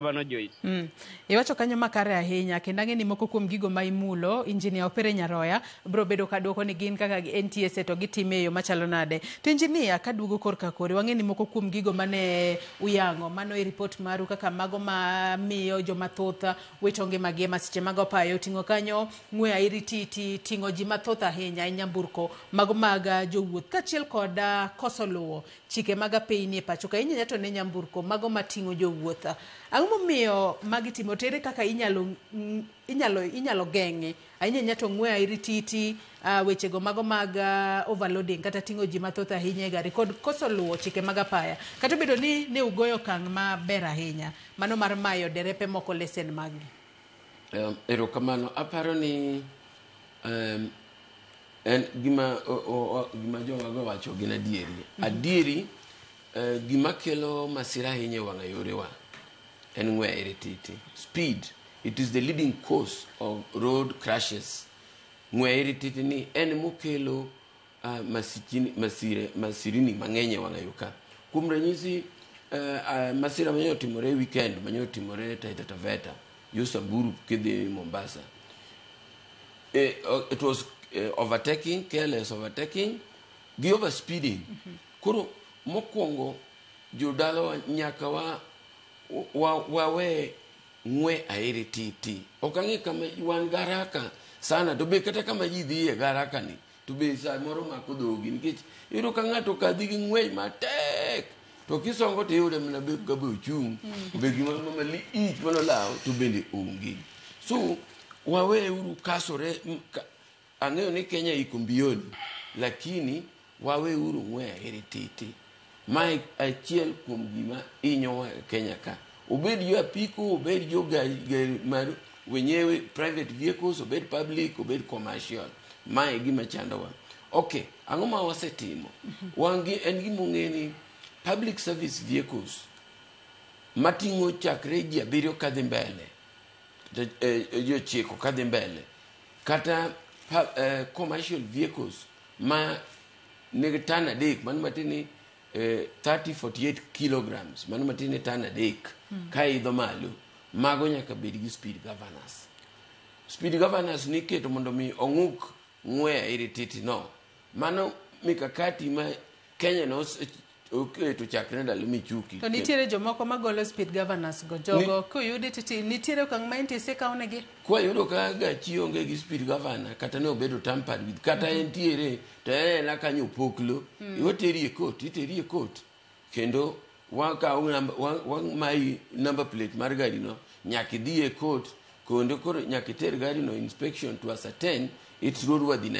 Mano Joyce. Iwacho kanyo makare ahinya kendo ang'e ni moko kuom gigo ma imulo Injinia Opere Nyaroya biro bedo ka dwoko ni gin kaka NTSA to gitime e yo machalo nade. To injinia kaduogo korka kori wang'e ni moko kuom gigo mane uyango mano e ripot maru kaka mago ma miyo joma thoth wito ngimagi e masiche mag opayo oting'o kanyo ng'we airititi, ting'o ji mathoth ahinya e nyamburko mago mag jowuoth kaachiel kod koso luwo chike mag apeyni e pacho ka inyanya to ne nyamburko mago mating'o jowuoth. Ang'o momiyo magi timo to ere kaka inyalo inyalo inyalo geng'e ahinya ahinya to ng'we airititi wechego mago mag overloading kata ting'o ji mathoth ahinya e gari kod koso luwo chike mag apaya kata obedo ni ne ugoyo okang' maber ahinya mano mar mayo derepe moko lesen maggi. Erokamano aparo ni en gima gima jowago wacho gin adieri. Adieri gima kelo masira ahinya e wang'a yorewa en ng'we airititi. Speed, it is the leading cause of road crashes. Ng'we airititi ni en mokelo masichini, masire, masirini mang'eny e wang'a yo ka. Kuom ranyisi masira manyo otimore weekend manyo otimore Taita Taveta yo Samburu kidhi Mombasa. It was overtaking, careless overtaking gi overspeeding. Koro mokwongo jodalawa nyaka wa wawe ng'we airititi. Ok ang'e kama wan garaka sana to be kata kama ji dhiye garaka ni to be samoro mako dhogi nikech iyudo ka ng'ato kadhi gi ng'wech matek to kisongo to iyude mana be ka be ochung' be gima malich manolawo to bende onge. So waweuru kasore ang'eyo ni Kenya iko mbioni lakini waweuru ng'we airititi. Mae achiel kuom gima hinyowa e Kenya ka. Obed jo apiko, obed jo gari mar wenyewe private vehicles, obed public, obed commercial. Mae e gima chandowa. Okay, ang'o ma wasetimo? Wan gi en gima ong'e ni public service vehicles mating'o chakre ji abiriyo kadhi mbele, ji ochiko kadhi mbele, kata commercial vehicles ma nigi tan 3 mano matin ni 30 48 kilograms mano matin ni tan 3 ka idho malo, mago nyaka bed gi speed governors. Speed governors niketo mondo mi ong'uk ng'we airititi no. Mano mikakati ma Kenya no oketo chakre ndalo Michuki. To nitiere jomoko magolo speed governors go jogo koyudi titi nitiere okang' ma NTSA kawo negi. Kwayudo ka gachi onge gi speed governor kata ne obedo tampered with kata entiere to en ena kanyo opoklo wateri e court, iteri e court kendo wakawo namba wamayi number plate mar gari no nyaka idhi e court kendo koro nyaka iter gari no inspection to ascertain its roadworthiness.